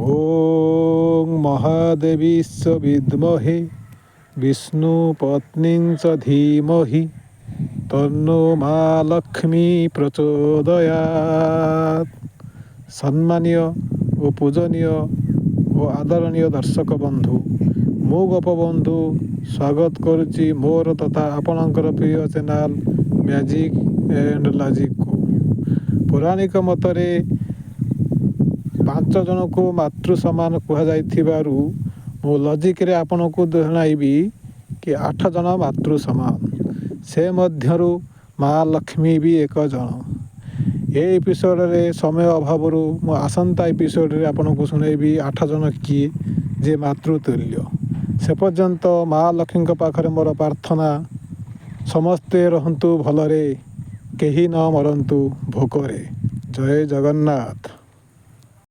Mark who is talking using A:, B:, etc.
A: ଓଁ ମହାଦେବୀଶ୍ଚ ବିଦ୍ମହେ ବିଷ୍ଣୁ ପତ୍ନୀଞ୍ଚ ଧୀମହି ତନ୍ନୋ ମା ଲକ୍ଷ୍ମୀ ପ୍ରଚୋଦୟାତ୍। ସମ୍ମାନୀୟ ଓ ପୂଜନୀୟ ଓ ଆଦରଣୀୟ ଦର୍ଶକ ବନ୍ଧୁ, ମୁଁ ଗୋପବନ୍ଧୁ ସ୍ୱାଗତ କରୁଛି ମୋର ତଥା ଆପଣଙ୍କର ପ୍ରିୟ ଚ୍ୟାନେଲ୍ ମ୍ୟାଜିକ୍ ଆଣ୍ଡ ଲଜିକ୍କୁ। ପୌରାଣିକ ମତରେ ପାଞ୍ଚ ଜଣଙ୍କୁ ମାତୃ ସମାନ କୁହାଯାଇଥିବାରୁ ମୁଁ ଲଜିକ୍ରେ ଆପଣଙ୍କୁ ଜଣାଇବି କି ଆଠ ଜଣ ମାତୃ ସମାନ। ସେ ମଧ୍ୟରୁ ମା ଲକ୍ଷ୍ମୀ ବି ଏକ ଜଣ। ଏ ଏପିସୋଡ଼ରେ ସମୟ ଅଭାବରୁ ମୁଁ ଆସନ୍ତା ଏପିସୋଡ଼ରେ ଆପଣଙ୍କୁ ଶୁଣାଇବି ଆଠ ଜଣ କିଏ ଯେ ମାତୃତୁଲ୍ୟ। ସେ ପର୍ଯ୍ୟନ୍ତ ମା ଲକ୍ଷ୍ମୀଙ୍କ ପାଖରେ ମୋର ପ୍ରାର୍ଥନା, ସମସ୍ତେ ରହନ୍ତୁ ଭଲରେ, କେହି ନ ମରନ୍ତୁ ଭୋକରେ। ଜୟ ଜଗନ୍ନାଥ।